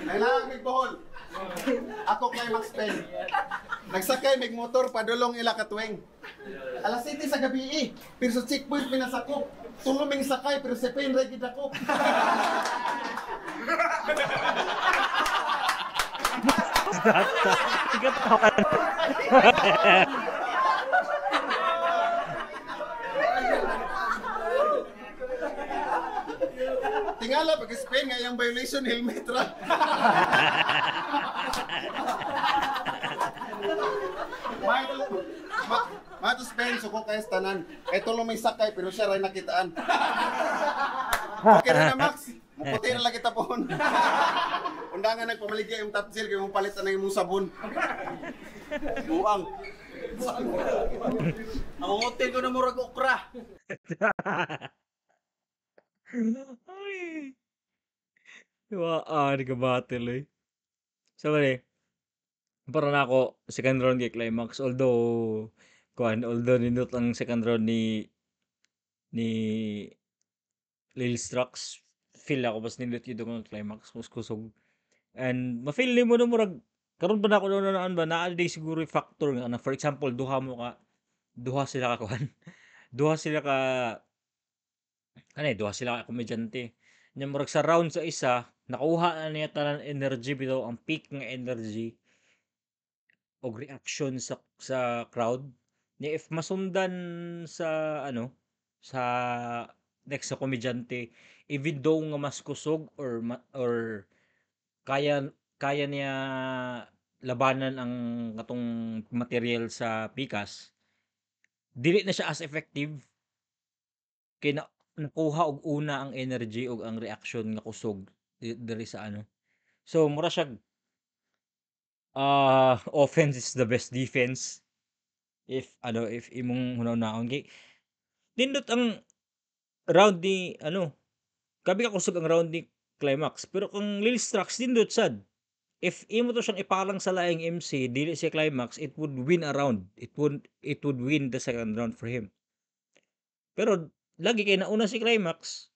Kailangan mig Bohol. Ako Climax Pen. Nagsakay mig motor padulong ila katuwing. Alas 7 sa gabi eh. Pero sa checkpoint pinasakop. Tuluming sakay pero sa pen ra gid ako. Ikatawan. Tingala pag Spain nga yung violation helmet ra. Mato Spain suko kay tanan. Ito lang may sakay pero siya ray nakitaan. Okay ra na Max. Muputi ra lang kita pohon. Undangan nagpamaligya yung tapsil kay mong palit na imong sabon. Buang. Ang hotel ko na murag okra. Ay. Waa, di ka battle eh. So, mali. Para na ako, second round kay Climax. Although, kuan, although nindot ang second round ni Lil Strux, feel ako mas nindot yun ang Climax, mas kusog. And ma-feel nimo no murag karon ba na ako naan ba naa day siguro yung factor nga na for example duha mo ka duha sila ka kuan. Duha sila ka ano eh, duha sila ka komedyante. Nya murag sa round sa isa nakuha na niya tanan energy bitaw ang peak nga energy og reaction sa crowd. Nya if masundan sa ano sa next sa komedyante even though nga mas kusog or kaya niya labanan ang katong material sa pikas, dili na siya as effective kay nakuha og una ang energy og ang reaction nga kusog diri sa ano. So mura siya offense is the best defense if ano if imong hunaw-naon kay nindot ang round ni ano kabi ka kusog ang round ni Climax pero kung Lil Strux nindot sad if imo to siyang ipalang sa laing MC dili si Climax, it would win a round, it would win the second round for him. Pero lagi kay nauna si Climax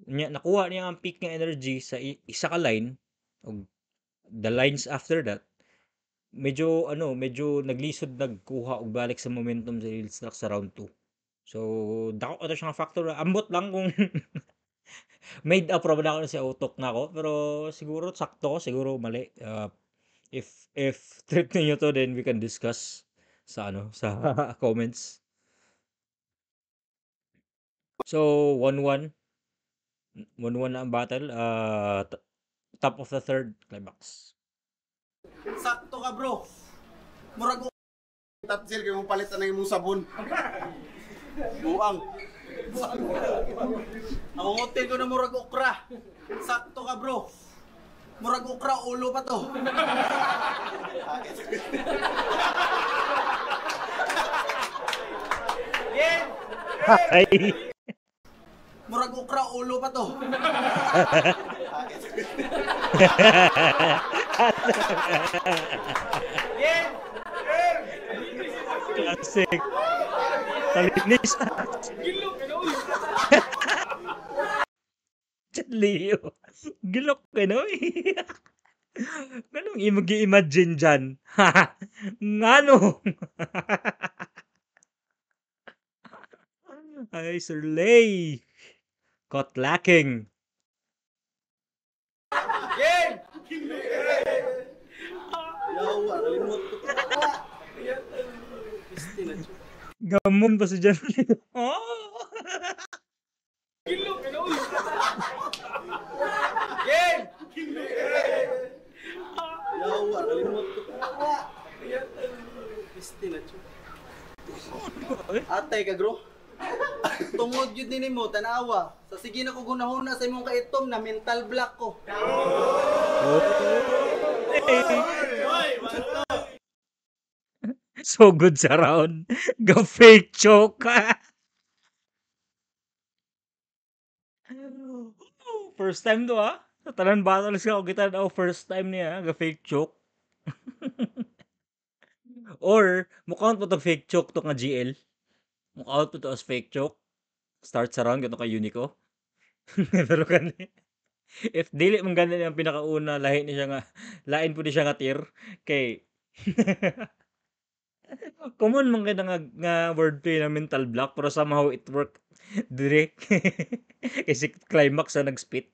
nya nakuha niya ang peak nga energy sa isa ka line og the lines after that medyo ano medyo naglisod nagkuha og balik sa momentum sa Lil Strux sa round 2. So dako ato siyang factor, ambot lang kung made up ra ba na ako sa utok na ako pero siguro sakto siguro mali. If trip niyo to then we can discuss sa ano sa comments. So 1-1 1-1 na ang battle. Top of the third, Climax. Sakto ka bro. Murag tapsil kay mong palit na imong sabon. Buang. Ang hotel ko na murag okra. Sakto ka bro. Murag okra ulo pa to. Yeah. Ay. Murag okra ulo pa to. Yeah. Classic. Talinis. Leo. Gilok ka no? Ganong i-imagine dyan? Ngano? Ay, Sir Lay. Caught lacking. Game! Gamon pa si John Leo. Oh! Game! Awa, kalimot ko. Awa. Pisti na siya. Atay ka, bro. Tungod yun din mo, tanawa. Sa sige na ko gunahuna sa imong kaitom na mental block ko. So good sa round. Go fake choke. First time to ah. Sa tanan battles ka kita daw first time niya ga fake choke. Or mukha po to fake choke to nga GL. Mukha po to as fake choke. Start sa round gato kay Unico. Pero kani if dili man gani ang pinakauna lahi ni siya nga lain po ni siya nga tier kay common man kay nga wordplay na mental block pero somehow it worked dire. Kasi climax sa nag-spit.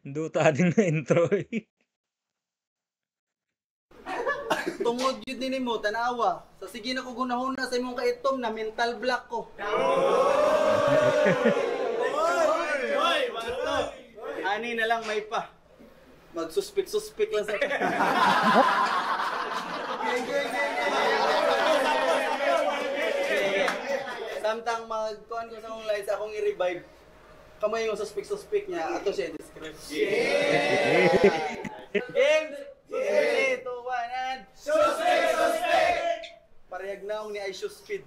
Duta din na intro eh. Tungod yun din mo, tanawa. Sa sige na ko gunahuna sa imong kaitom na mental block ko. Ani na lang may pa. Magsuspik-suspik lang sa... Samtang magkuhan ko sa akong live sa akong i-revive, kamay yung suspik-suspik niya, ato siya i-describe. Yeah! Game! 3, 2, 1, and... Suspik! Suspik! Parehag naong ni Aisho Speed.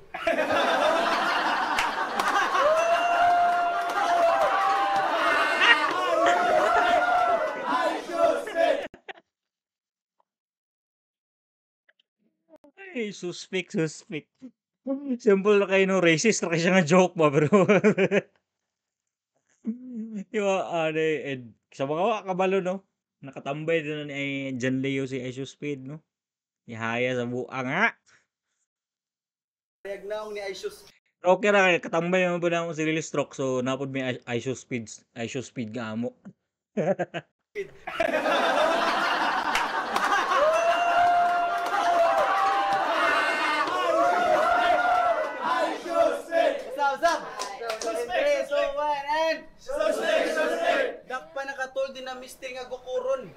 Ay, suspik, suspik. Simple na kayo no, racist na kayo siya nga joke ba, pero... Diba, ano eh, sa mga kabalo, no? Nakatambay din na ni John Leo si Aisho Speed, no? Nihaya sa buang, ha? Parehag naong ni Aisho Speed. Okay ra kay katambay man po na si Lily Stroke, so napod may Aisho Speed nga amo. Suspect! 3, 2, 1, and... Suspect! Suspect! Dakpa nakatol din na mister nga gukuron.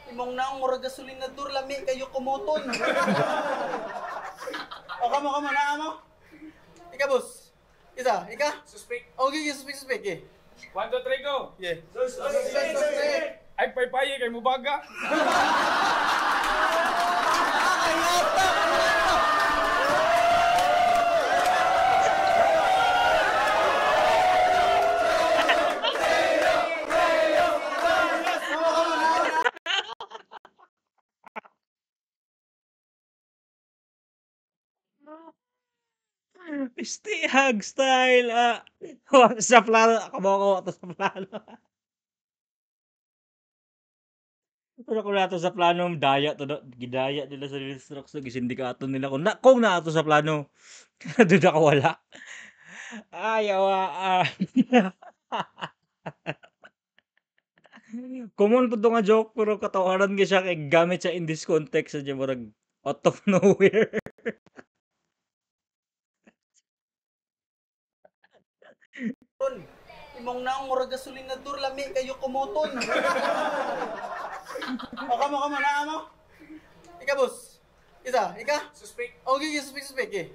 Imong naong murag gasolinador, lami kayo kumuton. O kamo, kamo, naa mo? Ika, boss. Isa, ika? Suspect. Okay, suspect, suspect, eh. 1, 2, 3, go! Yeah. Suspect, suspect! Ay, paypaye kay mubaga. Stay hug style. Sa plano, kamo ko sa plano. Pero kung nato sa plano, daya to, gidaya nila sa Lil Strokes, gisindikato nila kung naato sa plano. Doon ako wala. Ay, awa. Common po to nga joke, pero katawaran ka siya kay gamit siya in this context sa murag out of nowhere. Imong naong murag gasolinador, lami kayo kumuton. O kamo, kamo, naa mo? Ika, boss. Isa, ika? Suspect. Okay, suspect, suspect, eh.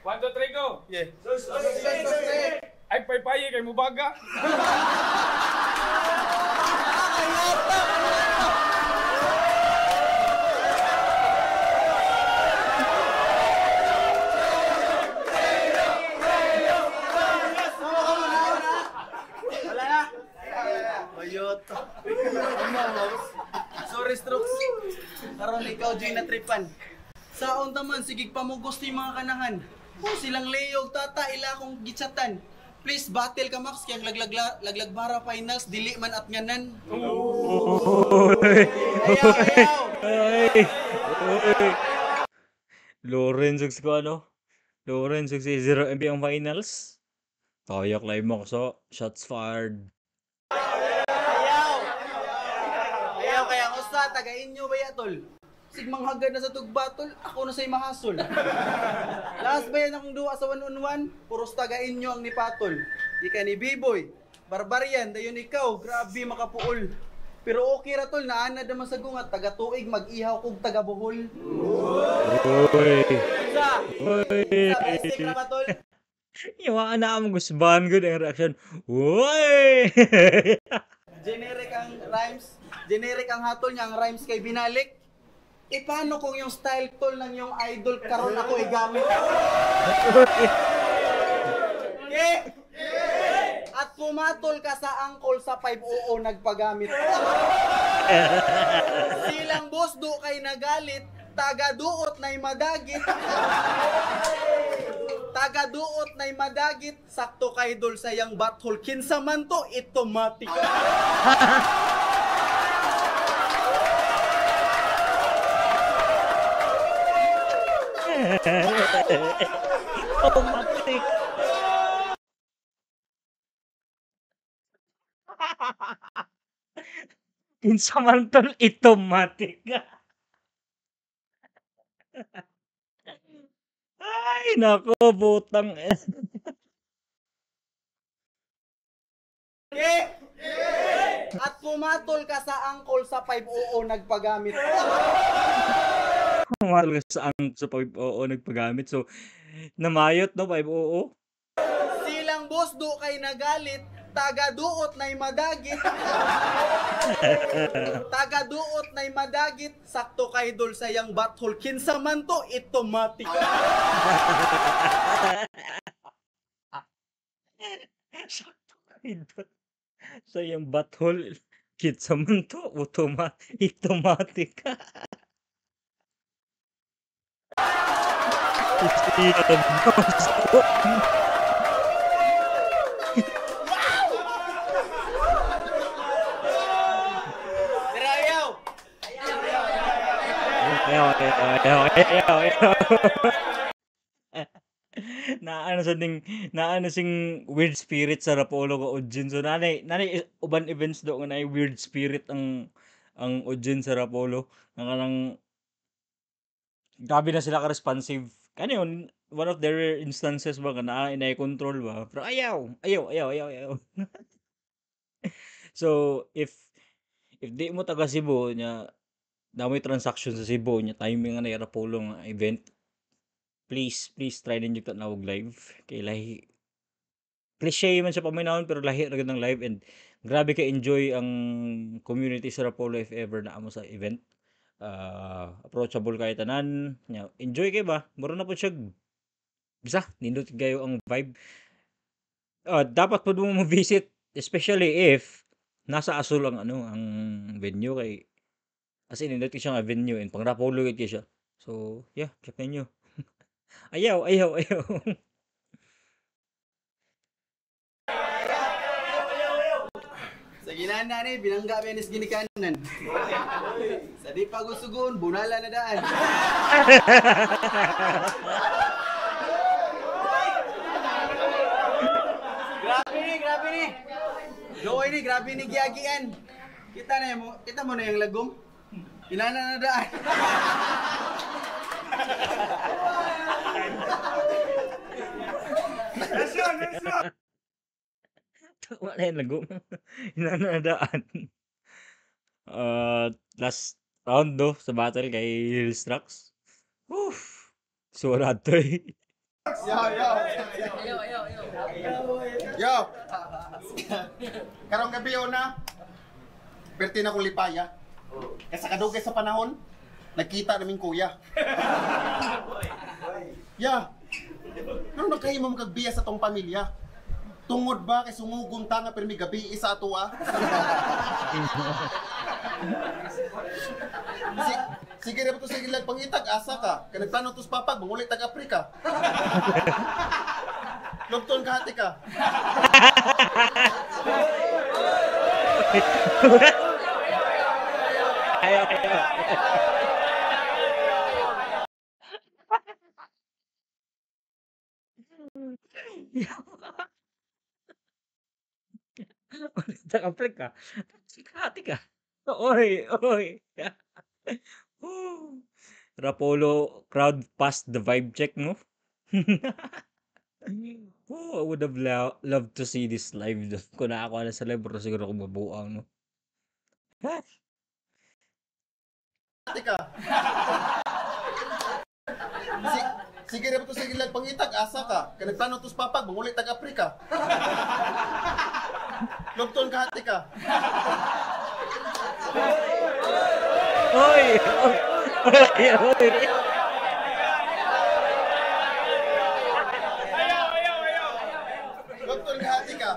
1, 2, 3, go! Yeah. Suspect, suspect! Ay, paypaye kay mubaga. Wala na. Bayot. Sorry, Strokes. Karon ikaw, Jay, natripan. Saon taman, sigig pamugos ni mga kanahan. Oh, silang Leo, tata, ila akong gitsatan. Please, battle ka, Max, kaya laglagbara finals, dili man at nganan. Oy! Ayaw, ayaw! Ay! Oy! Lawrence ug si ano? Lawrence ug si 0 MB ang finals. Kaya climax oh. Shots fired. Ayaw! Ayaw, kaya ang usa, taga inyo ba ya, tol? Sigmang hagad na sa tugbatol, ako na sa'y mahasol. Last ba yan akong duwa sa 1-on-1? Puros taga inyo ang nipatol. Di ka ni B-boy, barbarian, dayon ikaw, grabe makapuol. Pero okay ra tol, naanad naman sa gunga, taga-tuig mag-ihaw kog taga-Bohol. Uy. Sa, Uy. sa basic ra ba tol? Yung mga anak mo gusbahan gud ang reaction. Uy! Generic ang rhymes, generic ang hatol niya, ang rhymes kay binalik. E paano kung yung style tol ng yung idol karon ako igamit? Okay? At pumatol ka sa angkol sa 500 nagpagamit. Silang boss do kay nagalit, taga duot na'y madagit. Taga duot na'y madagit, sakto kay dol sa yang butthole. Kinsa man to, automatic. Automatic. Kinsa man tol, automatic. Ay nako, butang. Okay? At pumatol ka sa angkol sa 500 nagpagamit. Pumatol ka sa angkol sa 500 nagpagamit. So, namayot no, 500. Silang boss do kay nagalit, taga duot na'y madagit. Taga duot na'y madagit, sakto kay dol sa yang butthole. Kinsa man to, automatic. Sakto kay dol sa iyang butthole. Kinsa man to, automatic. Pero ayaw. Ayaw, ayaw, ayaw, ayaw, ayaw. Naano sa ding, naano sing weird spirit sa Rapolo ka audience. So nanay uban events do nga naay weird spirit ang audience sa Rapolo. Nga kanang grabe na sila ka responsive. Kani yun, one of their instances ba nga naa inay control ba. Pero ayaw, ayaw, ayaw, ayaw, ayaw. So if di mo taga Cebu nya dami transaction sa Cebu nya timing nga na Rapolo nga event, please, please try ninyo tan-awog live kay lahi cliche man sa paminawon pero lahi ra gyud ang live and grabe ka enjoy ang community sa Rapolo if ever naa mo sa event. Approachable kay tanan nya, enjoy kay ba, mura na pud siya bisa nindot kayo ang vibe. Dapat pud mo mo-visit especially if nasa Asol ang ano ang venue kay as in nindot kay siya nga venue and pang Rapolo gyud kay siya. So yeah, check ninyo. Ayaw, ayaw, ayaw. Sa ginana ni, binangga ba nis ginikanan. Sa di pa gusugon, bunala na daan. Grabe ni, grabe ni. Doy ni, grabe ni giagian. Kita na mo, kita mo na yung lagom. Inana na daan. Wala yung lagom. Inanadaan. Last round do sa battle kay Lilstrax. Oof. Sura to eh. Yo, yo. Yo. Karong gabi na. Perti na kong lipaya. Kaya sa kadugay sa panahon, nagkita naming kuya. Ya. Pero nagkahimo magbiya sa tong pamilya. Tungod ba kay sungugon ta nga pirmi gabi isa ato ah? Sige na ba to sige lang pangitag asa ka? Kay nagplano tos papag mangulit tag Afrika. Lugton ka hati ka. Ayaw, ayaw. Ulit Afrika. Hati ka. Oy, oy. Rapolo crowd passed the vibe check, no? Oh, I would have loved to see this live. Kung nakakuha na sa live, bro, siguro ako mabuang, no? Tika. Sige ra to sige lang pangitag asa ka. Kay nagplano tos papag mangulit tag Afrika. Lugton ka tika. Oy! Oy! Oy! Lugton ka tika.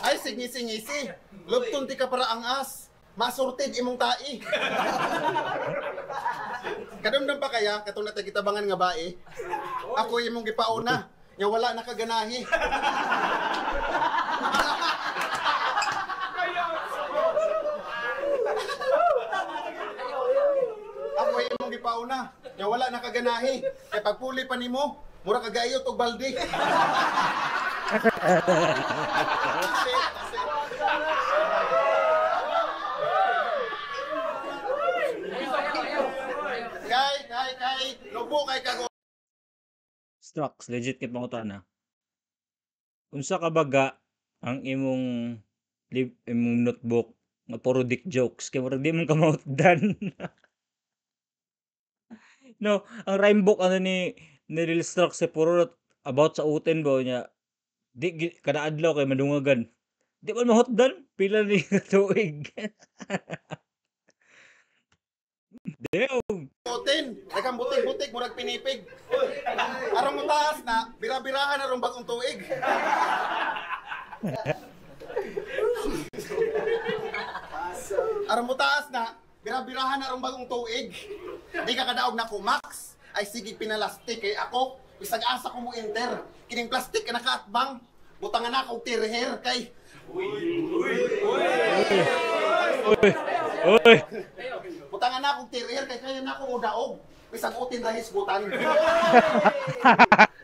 Ay sige. Lugton ti ka para ang as. Masorted imong tai. Kadumdum pa kaya katong natay kitabangan nga bae. Ako imong gipauna nga wala na kaganahi. Ako imong gipauna nga wala na kaganahi. Kay pagpuli pa nimo, mura kagayot og balde. Kay lubo kay kago. Strux, legit kay pangutana. Unsa ka baga ang imong imong notebook nga puro dick jokes kay murag di man ka mautdan. No, ang rhyme book ano ni Lil Strux eh, puro about sa uten ba niya. Di kada adlaw kay madungagan. Di man mahutdan pila ni tuig. Damn. Uten, daghang butig-butig murag pinipig. Aron mo taas na, bira-birahan na rong bagong tuig. Aron mo taas na, bira-birahan na rong bagong tuig. Di ka kadaog na ko Max, ay sige pinalastik kay ako, bisag asa ko mo enter. Kining plastic ka nakaatbang, butangan na ako tirher kay. Uy. Uy. Butangan na akong tirher kay kaya na akong udaog. Bisag utin ra hisgutan.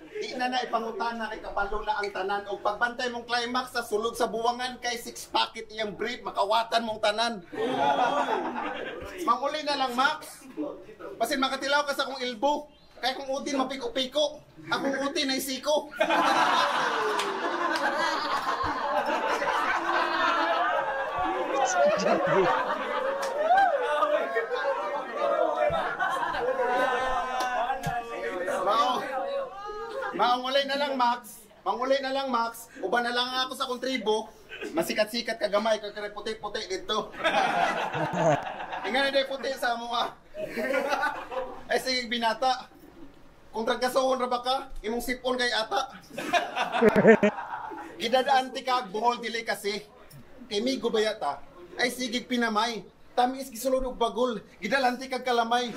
Di na na ipangutana kay kabalo na ang tanan og pagbantay mong climax sa sulod sa buwangan kay six packet iyang brief makawatan mong tanan. Manguli na lang Max. Basin makatilaw ka sa akong ilbo. Kay kung utin mapiko-piko, akong utin ay siko. Maungulay na lang Max. Mangulay na lang Max. Uban na lang ako sa akong tribo. Masikat-sikat ka gamay kay kay puti-puti dito. Ingan na puti sa amo. Ay sige binata. Kung tragkasuhon ra ba ka, imong sipon kay ata. Gidadaan ti kag buhol dili kasi. Kay migo ba yata? Ay sige pinamay. Tamis gisulod og bagol. Gidalan ti kag kalamay.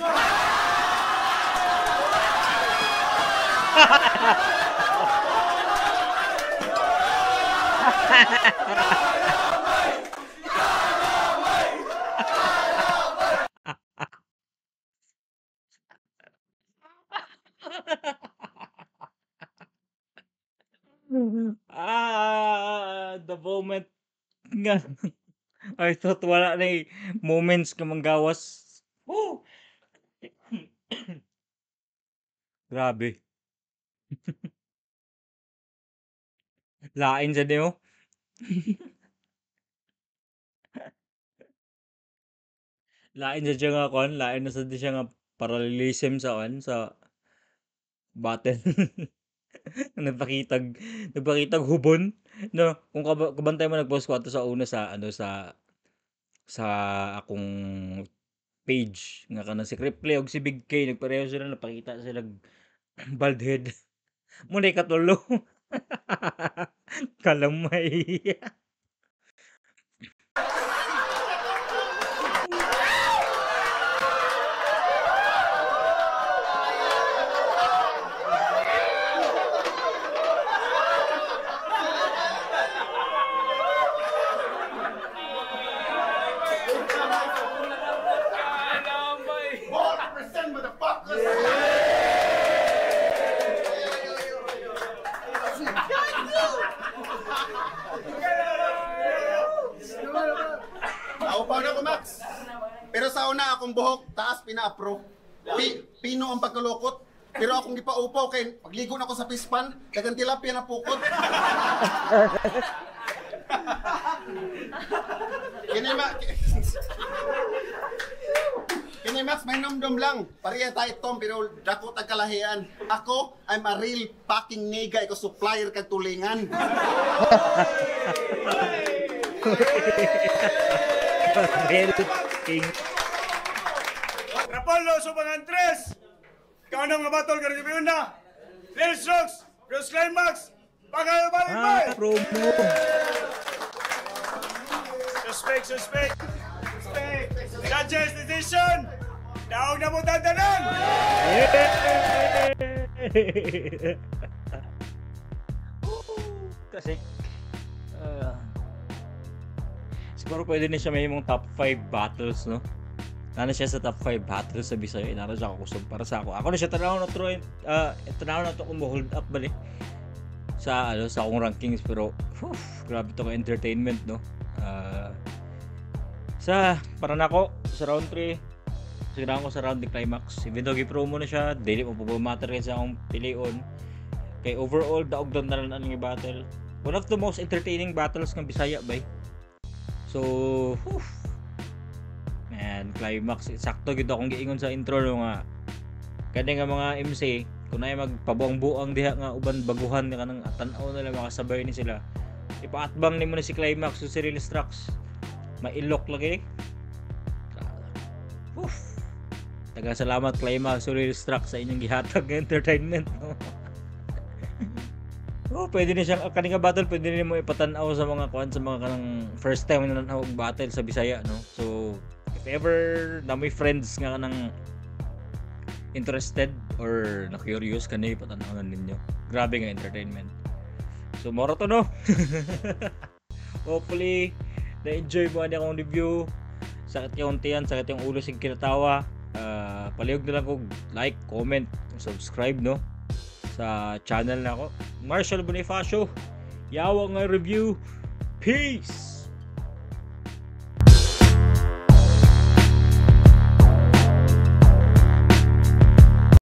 Ah, the moment nga I thought wala na moments ka manggawas. Oh. Grabe. Lain sa niyo. Lain sa siya nga kon, lain na sa di siya nga parallelism sa kon sa battle. Nagpakitag hubon, no? Kung kabantay mo nagpost ko ato sa una sa ano sa akong page nga kanang si Cripply og si Big K nagpareho sila napakita sila bald head. Mo na ikatulo. Kalamay. Pero sa una akong buhok, taas pina-apro. Pino ang pagkalukot. Pero akong gipaupaw kay pagligo na ako sa pispan, daghang tilapia na pukot. Random lang. Pareha tayo, Tom, pero dako tag kalahian. Ako, I'm a real fucking nigga. Ikaw supplier kag tulingan. Real king. Rapolo subang Andres. Ikaw na nga battle karon gabi una. Real Strokes, Real Climax. Pangayo balik. Ah, promo. Suspect, suspect. Suspect. Judges decision. Daog na mo tanan. Kasi siguro pwede na siya may mong top 5 battles, no? Nana siya sa top 5 battles sa Bisaya, nana siya kakusog para sa ako. Ako na siya tanaw na to, tanaw na to kung hold up bali sa ano sa akong rankings, pero whew, grabe to ka entertainment, no? Sa para nako sa round 3, sigurado ko sa round ni Climax. Even though gi-promo na siya, dili mo po matter sa akong pilion. Kay overall daog dan na lang ang battle. One of the most entertaining battles ng Bisaya bay. So, whew, man, Climax, sakto gid akong giingon sa intro, no, nga kani nga mga MC kun ay magpabuang-buang diha nga uban baguhan nga kanang tan-aw na lang makasabay ni sila. Ipaatbang nimo ni si Climax ug si Real Strokes. Mailok lagi. Oof. Taga salamat Climax ug Real Strokes sa inyong gihatag nga entertainment, no. Oh, pwede ni siyang kani nga battle pwede ni mo ipatan-aw sa mga kuan, sa mga kanang first time na nan-aw og battle sa Bisaya, no. So, if ever na may friends nga kanang interested or na curious kani, ipatan-aw na ninyo. Grabe nga entertainment. So, moro to, no. Hopefully na-enjoy mo ani akong review. Sakit yung tiyan, sakit yung ulo sing kinatawa. Palihog na lang kog like, comment, subscribe, no, sa channel na ako. Marshall Bonifacio, yawa nga review. Peace!